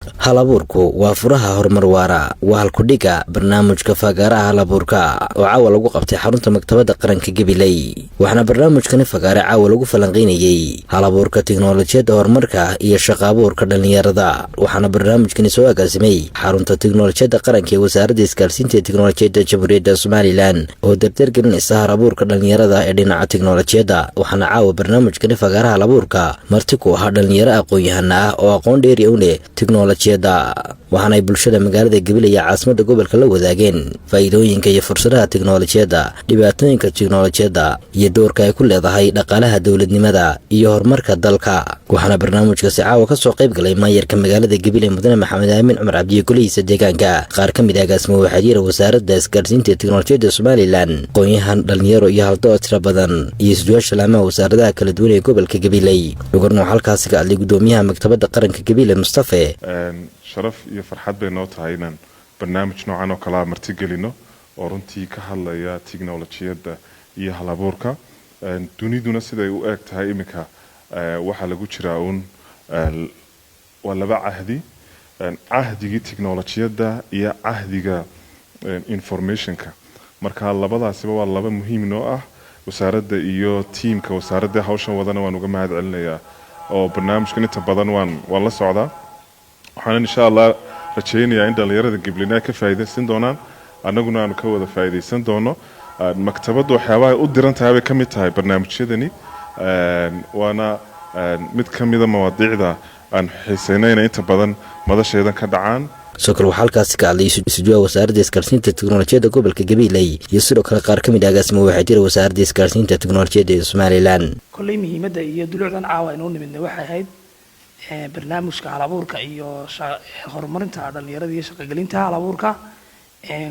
Halabuurku waa furaha horumar waara. Waa halkudhiga barnaamijka Fagaaraha Halabuurka oo caawa lagu qabtay xarunta Maktabadda Qaranka Gabiley. Waxaana barnaamijkani fagaare caawa lagu falanqaynayey halabuurka tiknolojiyadda, horumarka iyo shaqa abuurka dhallinyarada. Waxaana barnaamijkani soo agaasimay xarunta tiknolojiyadda qaranka ee Wasaaradda Isgaarsiinta ee Tiknolojiyadda Jamhuuriyadda Somaliland, oo dardeer gelinaysa halabuurka dhallinyarada ee dhinaca tiknolojiyadda. Waxaana caawa barnaamijkani Fagaaraha Halabuurka marti ku ahaa dhallinyaro aqoon-yahana ah oo aqoon dheeri u leh tiknolojiyadda. Waxaana ay bulshada magaalada Gabiley iyo caasimadda gobolka la wadaageen faa'iidooyinka iyo fursadaha tiknolojiyadda, dhibaatooyinka tiknolojiyadda iyo doorka ay ku leedahay dhaqaalaha dowladnimada iyo horumarka dalka. Waxaana barnaamijkaasi caawa ka soo qayb galay maayarka magaalada Gabiley, Mudane Maxamed Aamin Cumar Cabdiye, golihiisa deegaanka, qaar ka mid ah agaasimo waxaadyara Wasaaradda Isgaarsiinta ee Tiknolojiyadda Somaliland, aqoon-yahan, dhalinyaro iyo haldood tira badan iyo isduwaasha laamaha wasaaradaha kala duwan ee gobolka Gabiley. Ugarna waxaa halkaasi ka hadlay gudoomiyaha Maktabadda Qaranka Gabiley, Mustafe. Sharaf iyo farxad bay noo tahay inaan barnaamij noocan oo kalea martigelino, oo runtii ka hadlaya tiknolojiyadda iyo halabuurka. Duniduna siday u eg tahay iminka, waxaa lagu jiraa uun waa laba cahdi: cahdigii tiknolojiyadda iyo cahdiga informationka. Marka labadaasiba waa laba muhiim noo ah. Wasaaradda iyo tiimka wasaaradda hawshan wadana waan uga mahad celinayaa, oo barnaamijkan inta badan waan la socdaa. Waxaanan insha Allah rajaynayaa in dhallinyarada Gabileyna ay ka faa'iidaysan doonaan, annaguna aanu ka wada faa'iidaysan doono. Maktabaddu waxyaabaha ay u diran tahay bay ka mid tahay barnaamijyadani, waana mid ka mida mawaadiicda aan xiiseynayna inta badan madasheedan ka dhacaan. Sidoo kale waxaa halkaasi ka hadlay isuduwaha Wasaaradda Isgaarsiinta Teknolojiyadda gobolka Gabiley iyo sidoo kale qaar ka mid ah agaasimo waxaa jira Wasaaradda Isgaarsiinta Teknolojiyadda ee Somaliland. Kolley muhiimadda iyo dulucdan caawa aynuu nimidnay waxay ahayd barnaamijka halabuurka iyo horumarinta dhalinyarada iyo shaqogelinta halabuurka.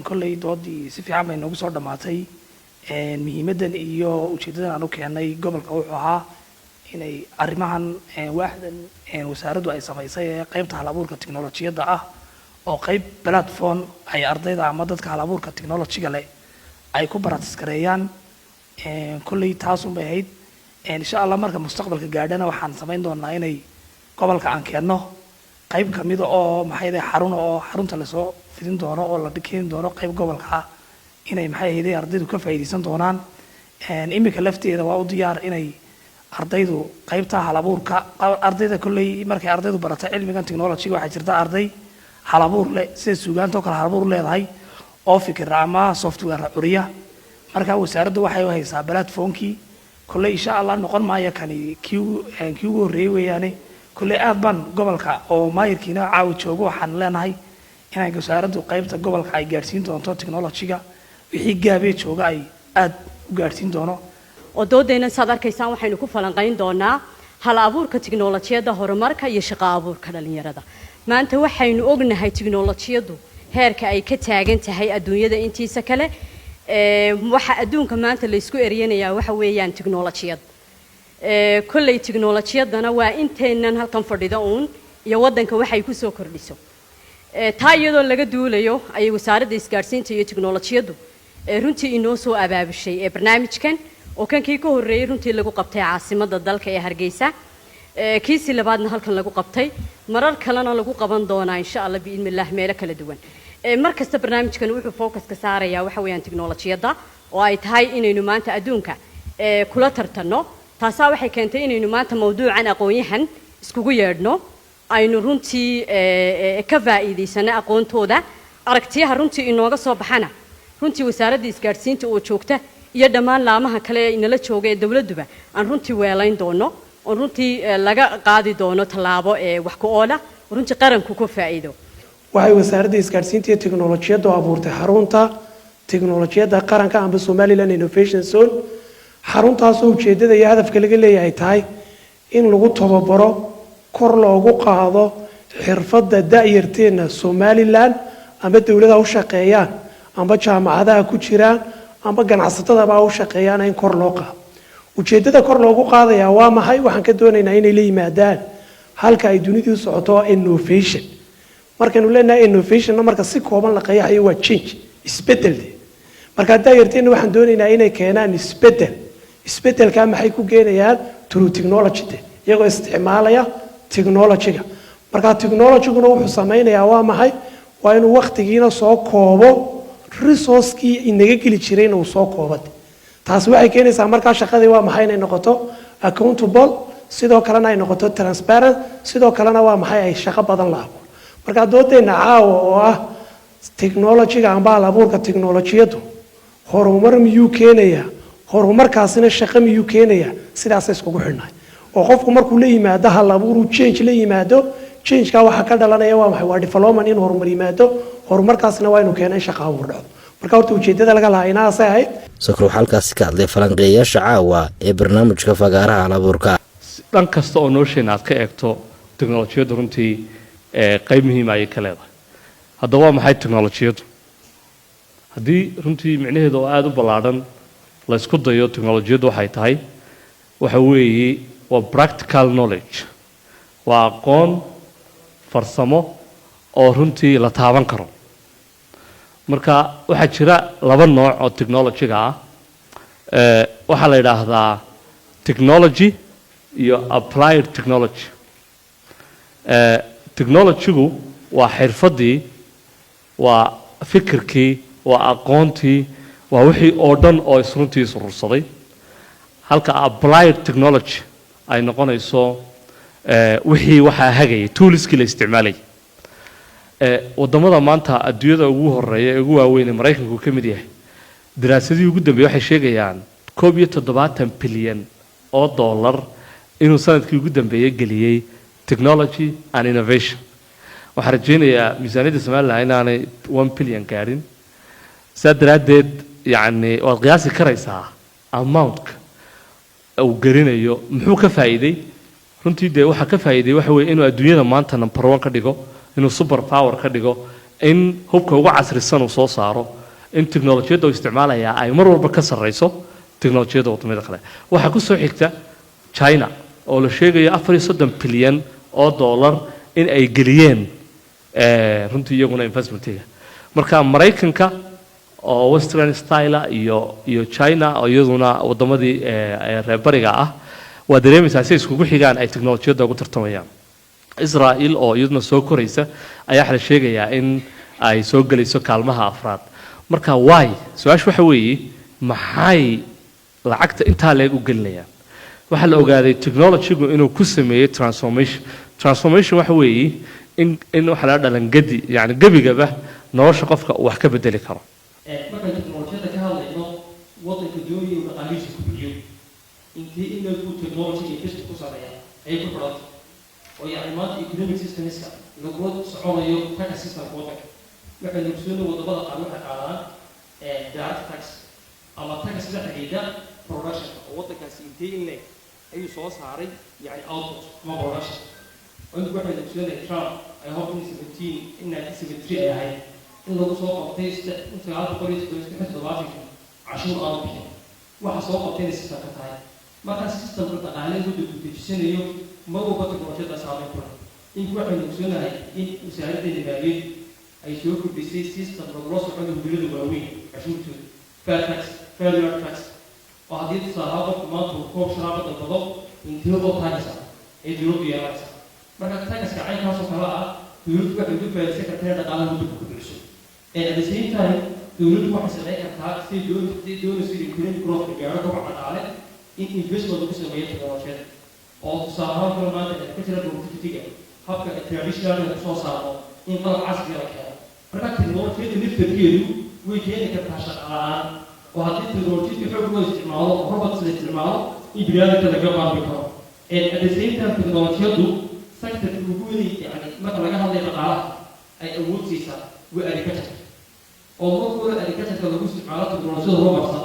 Kolley doodii si fiican bay noogu soo dhammaatay. Muhiimaddan iyo ujeeddadan aan u keenay gobolka wuxuu ahaa inay arrimahan waaxdan wasaaraddu ay samaysay ee qeybta halabuurka teknolojiyadda ah, oo qeyb platform ay ardayda ama dadka halabuurka technologyga leh ay ku practice gareeyaan. Kolley taasun bay ahayd. Insha Allah marka mustaqbalka gaadhana waxaan samayn doonaa inay gobolka aan keenno qayb kamida oo maxay ahayd xarun, oo xarunta lasoo fidin doono oo la keeni doono qayb gobolka ah, inay maxay ahayd ardaydu ka faa'iidaysan doonaan. Iminka lafteeda waa u diyaar inay ardaydu qaybta halabuurka. Ardayda kolley markay ardaydu barata cilmigan technologyga, waxaa jirta arday halabuur leh, sida suugaanta oo kale halabuur leedahay, oo fikira ama software curiya. Marka wasaaraddu waxay u haysaa platformkii. Kolley insha Allah noqon maayo kani kii ugu horreeyey weeyaane. Kolley aad baan gobolka oo maayirkiina caawi joogo waxaan leenahay inay wasaaraddu qaybta gobolka ay gaadhsiin doonto technologyga, wixii gaabee jooga ay aad u gaadhsiin doono. Oo doodayna saad arkaysaan waxaynu ku falanqayn doonaa hal abuurka tiknolojiyadda, horumarka iyo shaqo abuurka dhalinyarada. Maanta waxaynu ognahay tiknolojiyaddu heerka ay ka taagan tahay adduunyada intiisa kale. Waxa adduunka maanta laysku eryanayaa waxa weeyaan tiknolojiyad. Kolley tiknolojiyaddana waa inteennan halkan fadhida uun iyo waddanka waxay kusoo kordhiso. Taa iyadoo laga duulayo ayay Wasaaradda Isgaadhsiinta iyo Tiknolojiyaddu runtii inoo soo abaabushay ee barnaamijkan, oo kankii ka horreeyey runtii lagu qabtay caasimadda dalka ee Hargeysa, kiisii labaadna halkan lagu qabtay, marar kalena lagu qaban doonaa insha Allah biidni illah meelo kala duwan. Mar kasta barnaamijkan wuxuu focuska saarayaa waxa weeyaan tiknolojiyadda, oo ay tahay inaynu maanta adduunka kula tartanno. Taasaa waxay keentay inaynu maanta mawduucan aqoon-yahan iskugu yeedhno, aynu runtii ka faa'iidaysano aqoontooda, aragtiyaha runtii inooga soo baxana runtii Wasaaradda Isgaadhsiinta oo joogta iyo dhammaan laamaha kale ee inala jooga ee dowladduba aan runtii weelayn doono, oon runtii laga qaadi doono tallaabo ee wax ku oola runtii qaranku ku faa'iido. Waxay Wasaaradda Isgaadhsiinta iyo Teknolojiyaddu abuurtay xarunta teknolojiyadda qaranka amba Somaliland Innovation Zone. Xaruntaasoo ujeeddada iyo hadafka laga leeyahay tahay in lagu tababaro, kor loogu qaado xirfadda da'yarteenna Somaliland, amba dowladaha u shaqeeyaan, amba jaamacadaha ku jiraan, amba ganacsatadaba u shaqeeyaan, in kor loo qaado. Ujeeddada kor loogu qaadayaa waa maxay? Waxaan ka doonaynaa inay la yimaadaan halka ay dunidu socoto, innovation. Markaynu leenahay innovationna, marka si kooban la qeexayo, waa change, isbedel de. Marka da'yarteenna waxaan doonaynaa inay keenaan isbedel. Isbedelkaa maxay ku keenayaan? Through technology de, iyagoo isticmaalaya technologyga. Marka technologyguna wuxuu sameynayaa waa maxay? Waa inuu waqtigiina soo koobo, resourcekii inaga geli jirayna uu soo kooba. Taasi waxay keenaysaa markaa shaqadii waa maxay inay noqoto accountable, sidoo kalena ay noqoto transparent, sidoo kalena waa maxay ay shaqo badan la abuuro. Marka doodeenna caawa oo ah technologyga amba hal abuurka technolojiyaddu horumar miyuu keenayaa, horumarkaasina shaqo miyuu keenayaa, sidaasay iskugu xidhnahay. Oo qofku markuu la yimaado hal abuur, change la yimaado, changeka waxaa ka dhalanaya waa maxay? Waa development, in horumar yimaado. Horumarkaasina waa inuu keeno in shaqa abuur dhacdo. Marka horta ujeedada laga lahaa inaasay ahayd. Sokor waxaa halkaasi ka hadlay falanqeeyayaasha caawa ee barnaamijka fagaaraha hal abuurka. Dhan kasta oo nolosheena aad ka eegto, teknolojiyaddu runtii qayb muhiima ayay ka leedahay. Haddaba waa maxay teknolojiyaddu? Haddii runtii micnaheedu oo aada u ballaadhan la isku dayo, teknolojiyaddu waxay tahay waxa weeye waa practical knowledge, waa aqoon farsamo oo runtii la taaban karo. Marka waxaa jira laba nooc oo technology-ga ah. Waxaa la yidhaahdaa technology iyo applied technology. Technology-gu waa xirfaddii, waa fikirkii, waa aqoontii, waa wixii oo dhan oo isruntii is urursaday, halka applied technology ay noqonayso wixii waxaa hagayay, toolskii la isticmaalayay. Waddamada maanta adduunyada ugu horeeya ee ugu waaweyn ee Maraykanku ka mid yahay, daraasadihii ugu dambeeyey waxay sheegayaan 71 bilyan oo dollar inuu sanadkii ugu dambeeyey geliyey technology and innovation. Waxaan rajaynayaa miisaaniyadda Somaliland inaanay 1 billion gaadhin. Saa daraaddeed, yacni, waad qiyaasi karaysaa amountka uu gelinayo. Muxuu ka faa'iiday runtii? Dee waxaa ka faa'iiday waxa weeye inuu adduunyada maanta number one ka dhigo, inuu super power ka dhigo, in hubka ugu casrisan uu soo saaro, in teknolojiyadda uu isticmaalayaa ay mar walba ka sarreyso teknolojiyadda waddamada kale. Waxaa ku soo xigta China oo la sheegayo 34 bilyan oo dollar in ay geliyeen runtii iyaguna investmentiga. Marka Maraykanka oo western style iyo China oo iyaduna waddamadii reer bariga ah, waa dareemaysaa si iskugu xigaan ay teknolojiyadda ugu tartamayaan. Israel oo iyaduna soo koraysa ayaa waxaa la sheegayaa in ay soo gelayso kaalmaha afraad. Marka why, su-aashu waxa weeye, maxay lacagta intaa leeg u gelinayaan? Waxaa la ogaaday technologygu inuu ku sameeyey transformation. Transformation waxa weeye in waxa la dhalangadi, yani gebigaba nolosha qofka uu wax ka bedeli karo. Markaan teknolojiyadda ka hadlayno, waddanka doonaya uu dhaqaalihiisa kubciyo, intee in leeg uu technology investment ku sameeya ayay ku xidhanta. Oo yacni maanta economic systemska lagula soconayo tax systemka waddanka, waxaynu ogsoonay wadamada qaar waxay qaadaan direct tax ama tax la xidhiidha production, oo waddankaasi intee in leeg ayuu soo saaray, yani output ama production. Imika waxaynu ogsoonahay Trump, I hope in 17 in 1973 ay ahayd, in lagu soo qabtay 1977 cashuur aanu bixin. Waxa soo qabtayna systemka tahay. Marka systemka dhaqaale waddanku dejisanayo mar walba teknolojiyadda saameyn ku leh. Imika waxaynu ogsoonahay in wasaaraddeena maaliyaddu ay soo kordhisay system lagula soconayo hudulada waaweyn cashuurtooda, fair tax, value tax, oo haddii tusaalaha qofku maanta uu koob sharaaba dalbado, intee oo tax ah ay dowladdu yeelanaysaa. Marka taxka caynkaasoo kale ah dowladdu waxay uga faa'iidaysan kartaa inay dhaqaalaha waddanka ku bixiso. At the same time, dowladdu waxay samayn kartaa siday doon siday doonayso in economic growth la gaaro, koboc dhaqaale, in investment lagu sameeyo teknolojiyada. Oo tusaale ahaan kale maanta agricultural productivity-ga, habka traditional kusoo saarno, in qalab casriga la keeno. Marka teknolojiyada laftarkeedu way keeni kartaa shaqa la'aan, oo haddii teknolojiyadii xoog loo isticmaalo oo robots la isticmaalo, in biniaadamka laga maarmi karo. At the same time, teknolojiyadu sectorka ugu weyn, yani marka laga hadlayo dhaqaalaha, ay awood siisaa waa agriculture. Oo marka hore agricultureka lagu isticmaalo teknolojiyada horumarsan,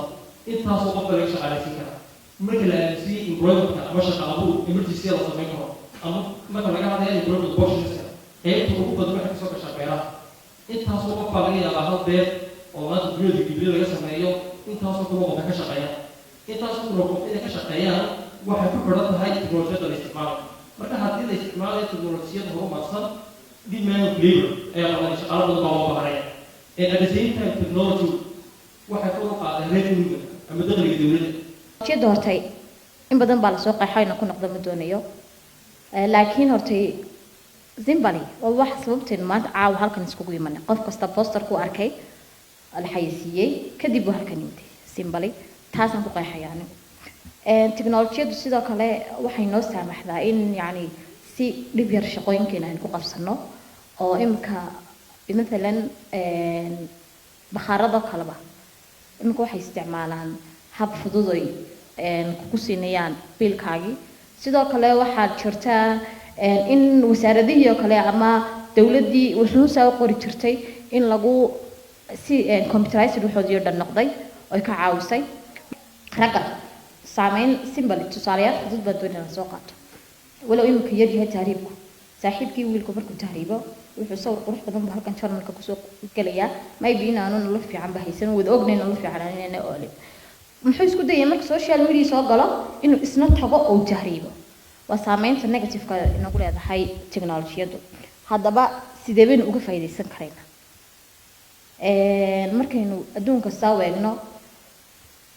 intaasoo qofka laga shaqaalaysiin karaa. Marka la aaminsiiyey employmentka ama shaqa abuur emergency la samayn karo, ama marka laga hadlayo employment opportunities, qaybta ugu badan waxay kasoo gashaa beeraha. Intaasoo qof baa laga yaabaa hal beer oo maanta duniyada gibilyo laga sameeyo, intaasoo kaloo qof ka shaqeeya. Intaasoo kaloo qof inay ka shaqeeyaan waxay ku xidhan tahay teknolojiyadda la isticmaalayo. Marka haddii la isticmaalayo teknolojiyada horumarsan, demand of labor ayaa badan, shaqaalo badan baa loo baahanaya. At the same time, technology waxay kor u qaadeen revenue ama dakhliga dowladda. Teknolojiyadda hortay in badan baa lasoo qeexo, inaan ku noqdo ma doonayo. Laakiin hortay Simply waa wax sababteenu maanta caawa halkan iskugu imanay. Qof kasta posterku arkay, la xayeysiiyey, kadib buu halkan yimid. Simply taasaan ku qeexaya anigu. Teknolojiyaddu sidoo kale waxay noo saamaxdaa in yacni si dhib yar shaqooyinkeena aynu ku qabsano, oo imika mathalan bakhaarado kaleba imika waxay isticmaalaan hab fudud oy kugu siinayaan biilkaagii. Sidoo kale waxaa jirta in wasaaradihii oo kale ama dowladdii wuxuusaa u qori jirtay in lagu si computerized waxoodii oo dhan noqday oy ka caawisay ragga saameyn. Simple tusaalayaal fudud baan doonaya inaan soo qaato. Walow imika yar yahay tahriibku, saaxiibkii wiilku markuu tahriibo, wuxuu sawir qurux badan buu halkan journalka kusoo gelayaa. Maybe inaanu nolol fiican ba haysan, wada ognayn nolol fiican inayna oolin. Muxuu isku dayay marka social media soo galo? Inuu isna tago oo tahriibo. Waa saameynta negative-ka inagu leedahay teknolojiyaddu. Haddaba sidee baynu uga faa'iidaysan karaynaa? Markaynu adduunka saa eegno,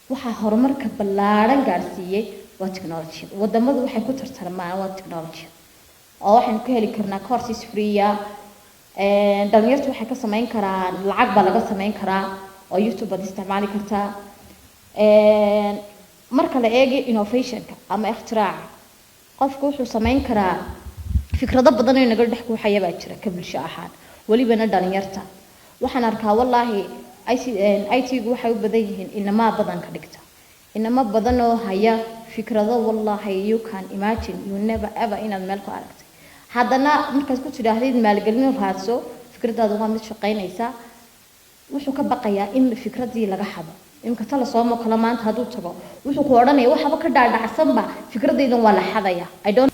waxaa horumarka ballaadhan gaadhsiiyey waa technology. Wadamadu waxay ku tartarmaan waa technology, oo waxaynu ka heli karnaa courses free ah. Dhalinyartu waxay ka samayn karaan lacag baa laga samayn karaa, oo YouTube baad isticmaali kartaa. Marka la eego innovationka ama ikhtiraaca, qofku wuxuu samayn karaa fikrado badan oo inaga dhex kuuxaya baa jira ka bulsho ahaan, welibana dhalinyarta. Waxaan arkaa wallaahi IT-gu waxay u badan yihiin inamaa badan ka dhigta, inamo badan oo haya fikrado. Wallaahi, you can imagine, you never ever inaad meel ku aragtay. Haddana markaad ku tidhaahdid maalgelin raadso, fikradaadu waa mid shaqaynaysa, wuxuu ka baqayaa in fikradii laga xado. Imika Telesom oo kale maanta hadduu tago, wuxuu ku odhanaya waxaba ka dhaadhacsanba fikradaydan waa la xadaya. I don't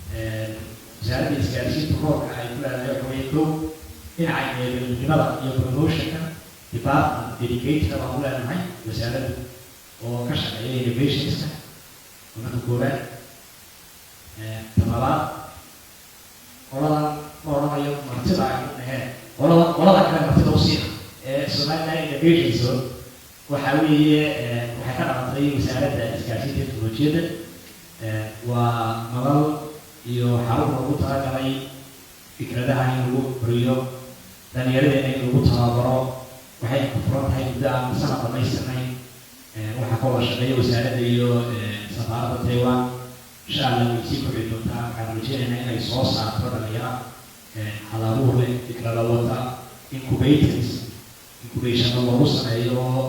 Wasaaradda isgaarsiinta roolka ay ku leedahay waxa weeye, kow, dhinaca eedanimada iyo promotionka. Department dedicated baan ku leenahay wasaaraddu oo ka shaqeeya innovationska marka koowaad. Talabaad, qoladan ma odhanayo martida aynu dhaheen, qolada kale martida usii ah ee Somaliland Innovation Zone waxa weeye waxay ka dhalatay Wasaaradda Isgaarsiinta iyo Teknolojiyadda. Waa madal iyo xarun loogu talagalay fikradaha in lagu buriyo, dhalinyaradeenna in lagu tababaro. Waxay ka furan tahay muddo aan sanad dhamaystirnayn. Waxaa ka wada shaqeeya wasaaradda iyo safaaradda Taiwan. Insha Allah way sii kobci doontaa. Waxaan rajeynaynaa inay soo saarto dhalinyaro halabuur leh, fikrada wata, incubators, incubationna loogu sameeyo oo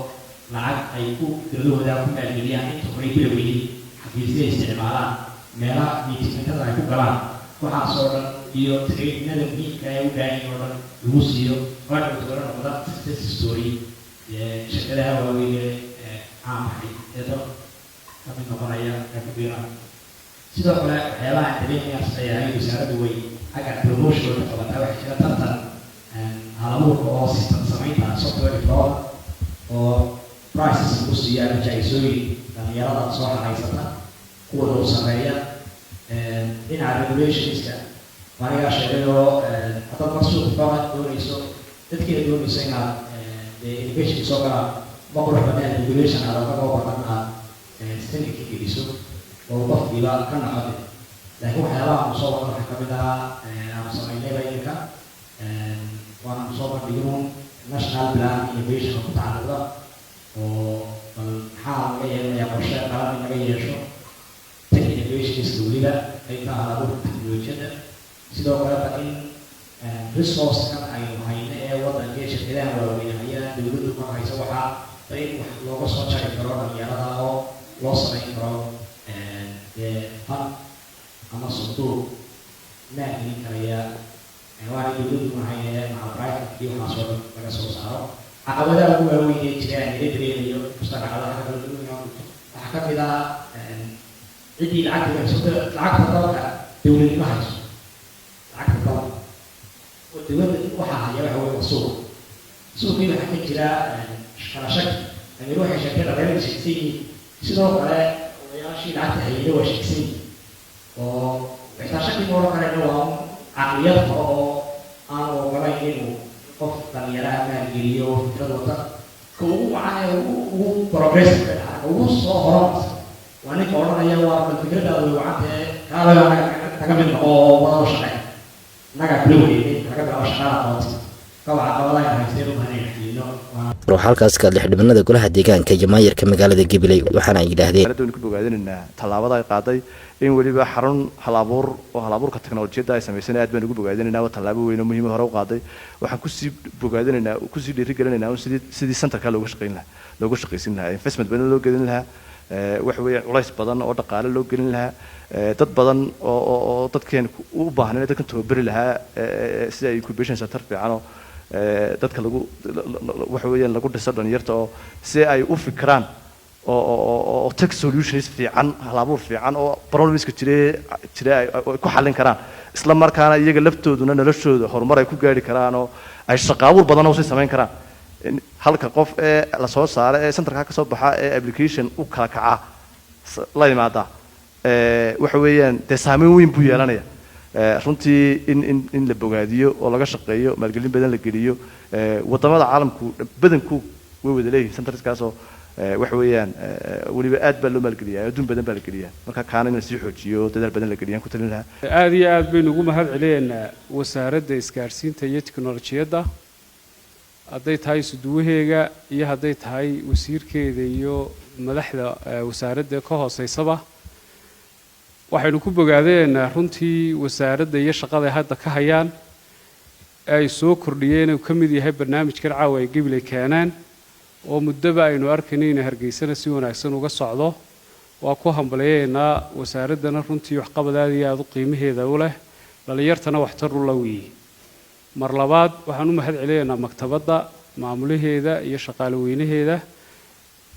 lacag ay ku fikradahooda ku maalgeliyaan inta horey bilowayay, xafiisya isticmaalaan, meelaha meetingyada ay ku galaan, waxaas oo dhan iyo trainingada muhiimka ee u baahan oo dhan lagu siiyo. Waxa noqda success story shirkadaha waaweyn ee caamaxay ee dalka ka mid noqonaya ee ku biiraan. Sidoo kale waxyaabaha aan dareemaya leeyahay wasaaraddu way xagga promotion way ka qabataa. Waxaa jira tartan halabuurka oo system samaynta, software developer, oo prizes lagu siiyo ama jaa-isooyin dhalinyarada soo xaraysata kuwooda u sameeya. Dhinaca regulationska anigaa sheegay oo haddaad mar suuqa xooga doonayso, dadkiina doonayso inaad dee innovation soo galaan, ma qurux badnaan regulation aad adag oo badan aad standardka geliso oo qofkiiba ka noqode. Laakiin waxyaabaha aanu soo wadno waxaa kamid ahaa aanu samaynayba iminka, waanu soo bandhigno national plan innovation ku tacalluqda, oo bal maxaa laga yeelanaya qorshe qaran in laga yeesho tech innovationska, weliba qaybta halabuurka teknolojiyadda. Sidoo kale ba in resource-kan aynu hayno ee waddanka ee shirkadaha waaweyn hayaan, dowladdu ka hayso, waxaa ba in wax looga soo jari karo dhalinyarada oo loo samayn karo dee fund ama sanduuq maalgelin karaya, waana dowladdu mahayne maca private iyo waxaas oo dhan laga soo saaro. Caqabadaha ugu waaweyn ee jiraan ila dareemayo kasta caqabadaha kala duwan waxaa ka mid ah ciddii lacagta hayso. Lacagta dalka dowladnimo hayso, lacagta dalka oo dowladda waxaa haya waxa wey waa suuqa. Suuqii waxaa ka jira kala shaki. Dhalinyaro waxay sheegtay dhalinyarada sheegsan yihiin, sidoo kale odayaashii lacagta hayayna waa sheegsan yihiin, oo xitaa shaki ma odhan karayna, waa un caqliyad hore oo aan ogolayn inuu qof dhalinyaraha maalgeliyo oo fikrad wata. Ka ugu wacan ee ugu progressive ka ugu soo horumarsan waa ninka odhanaya, waa bal fikradaada way wacan tahe, kaalaga naga mid noqo oo wada shaqeyn. Innagaa kula wareegay laga bilaabo shaqada aqoonta kobaca caqabadaha haysteen u baahan xalino. Waxaa halkaas ka hadlay xildhibaanada golaha deegaanka iyo maayarka magaalada Gabiley, waxaana ay yidhaahdeen: Waynu ku bogaadinaynaa tallaabada ay qaaday in weliba xarun hal abuur oo hal abuurka teknolojiyadda ay samaysana. Aad baan ugu bogaadinaynaa, waa tallaabo weyn oo muhiim hore u qaaday. Waxaan kusii bogaadinaynaa, kusii dhiirigelinaynaa un sidii centerka looga shaqayn lahaa, looga shaqaysin lahaa, investment badan loo gelin lahaa, waxa weeyaan culays badan oo dhaqaale loo gelin lahaa, dad badan oo dadkeen u baahan inay dadkan tababari lahaa, si ay incubation center fiican oo dadka lagu waxa weeyaan lagu dhiso dhalinyarta, oo si ay u fikiraan oo tech solutions fiican, halabuur fiican oo problemska jire jira ay ku xallin karaan, isla markaana iyaga laftooduna noloshooda horumar ay ku gaari karaan oo ay shaqo abuur badan oo sii samayn karaan. Halka qof ee la soo saara ee centerka ka soo baxa ee application u kala kaca la yimaada, waxa weeyaan dee saameyn weyn buu yeelanaya. Runtii in la bogaadiyo oo laga shaqeeyo, maalgelin badan la geliyo. Wadamada caalamku badanku way wada leeyihiin centerskaasoo, waxa weeyaan weliba aad baa loo maalgeliyaa, adduun badan baa la geliyaa. Marka kaana in la sii xoojiyo, dadaal badan la geliyaan ku talin lahaa. Aada iyo aad baynu ugu mahad celinaynaa Wasaaradda Isgaadhsiinta iyo Tiknolojiyadda, hadday tahay isuduwaheega iyo hadday tahay wasiirkeeda iyo madaxda wasaaradda ka hooseysaba. Waxaynu ku bogaadeenaa runtii wasaaradda iyo shaqada ay hadda ka hayaan ee ay soo kordhiyeen, uu ka mid yahay barnaamijkan caawa ay Gabiley keeneen, oo muddoba aynu arkaynay inay Hargeysana si wanaagsan uga socdo. Waa ku hambalyeynaa wasaaraddana runtii, waxqabad aad iyo aada u qiimaheeda u leh, dhallinyartana waxtar u la weeye. Mar labaad waxaan u mahad celinaynaa maktabadda, maamulaheeda iyo shaqaale weynaheeda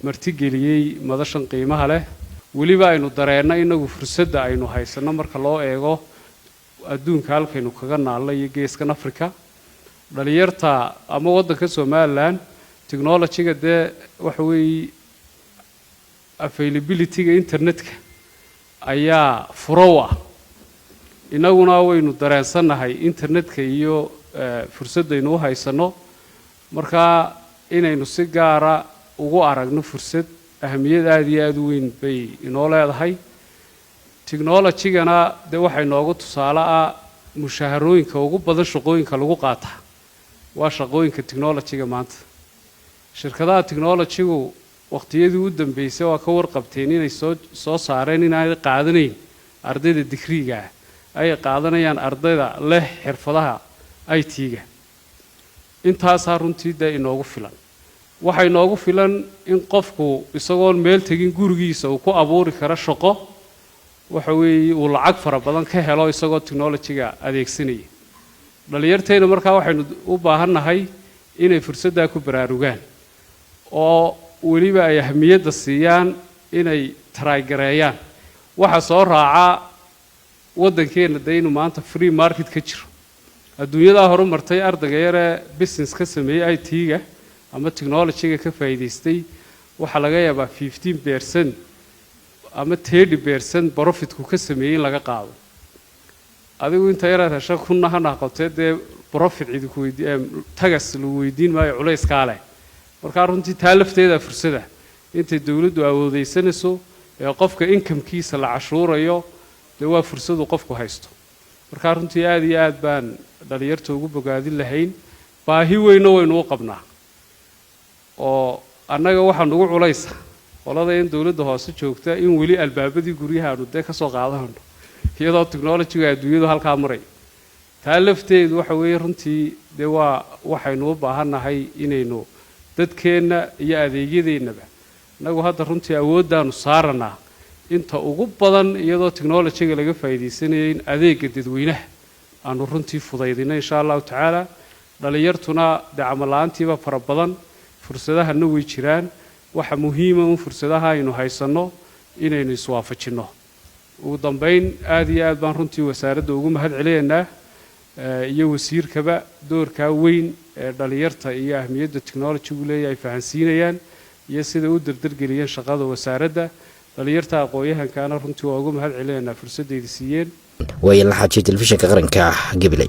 martigeliyey madashan qiimaha leh. Weliba aynu dareenno inagu fursadda aynu haysanno marka loo eego adduunka halkaynu kaga naalno iyo geeskan Africa, dhalinyarta ama waddanka Somaliland technology-ga dee waxa weeye availability-ga internetka ayaa furow ah. Innaguna waynu dareensannahay internetka iyo fursaddaynu u haysanno, markaa inaynu si gaara ugu aragno fursad ahamiyad aada iyo aada u weyn bay inoo leedahay. Technology-gana dee waxay noogu tusaale ah mushaharooyinka ugu badan shaqooyinka lagu qaataa waa shaqooyinka technology-ga. Maanta shirkadaha technology-gu waqtiyadii u dambeysay waa ka warqabteen inay soo saareen inaanay qaadanayn ardayda digriiga ah, ay qaadanayaan ardayda leh xirfadaha IT-ga. Intaasaa runtii dee inoogu filan, waxaa inoogu filan in qofku isagoon meel tegin gurigiisa uu ku abuuri karo shaqo, waxa weeye uu lacag fara badan ka helo isagoo technology-ga adeegsanaya. Dhalinyartayna markaa waxaynu u baahannahay inay fursaddaa ku baraarugaan oo weliba ay ahamiyadda siiyaan inay try gareeyaan. Waxa soo raaca waddankeenna dee inuu maanta free market ka jiro, adduunyadaa horumartay. Ardayga yaree business ka sameeyey IT-ga ama technology-ga ka faa'iidaystay waxaa laga yaabaa 15% ama 30% profitku ka sameeyey in laga qaado. Adigu inta yaraad hesho kunna ha noqotee, dee profit idinku weydii, tax lagu weydiin maayo culayskaa leh. Markaa runtii taa lafteeda fursada intay dowladdu awoodeysanayso ee qofka incomekiisa la cashuurayo, dee waa fursadu qofku haysto. Markaa runtii aada iyo aad baan dhalinyarta ugu bogaadin lahayn. Baahi weynna waynu u qabnaa, oo annaga waxaa nugu culaysa qolada in dowladda hoose joogta in weli albaabadii guryaha aanu dee ka soo qaadanayno, iyadoo technology-ga adduunyadu halkaa maray. Taa lafteedu waxa weeye runtii dee waa waxaynu u baahannahay inaynu dadkeenna iyo adeegyadeennaba innagu hadda runtii awooddaanu saaranaa inta ugu badan, iyadoo technology-ga laga faa'iidaysanayay, in adeegga dadweynaha aanu runtii fudaydino insha Allahu tacaala. Dhalinyartuna dee camal la-aantiiba fara badan, fursadahana way jiraan. Waxa muhiima un fursadaha aynu haysanno inaynu iswaafajinno. Ugu dambayn, aada iyo aad baan runtii wasaaradda ugu mahad celinaynaa iyo wasiirkaba doorkaa weyn ee dhalinyarta iyo ahmiyadda technology-gu leeyahay ay fahansiinayaan iyo sida u dardargeliyeen shaqada wasaaradda. Dhalinyarta aqoon-yahankaana runtii waa ugu mahad celinaynaa fursadayda siiyeen. Waayelna Xaajiye, Telefishinka Qaranka, Gabiley.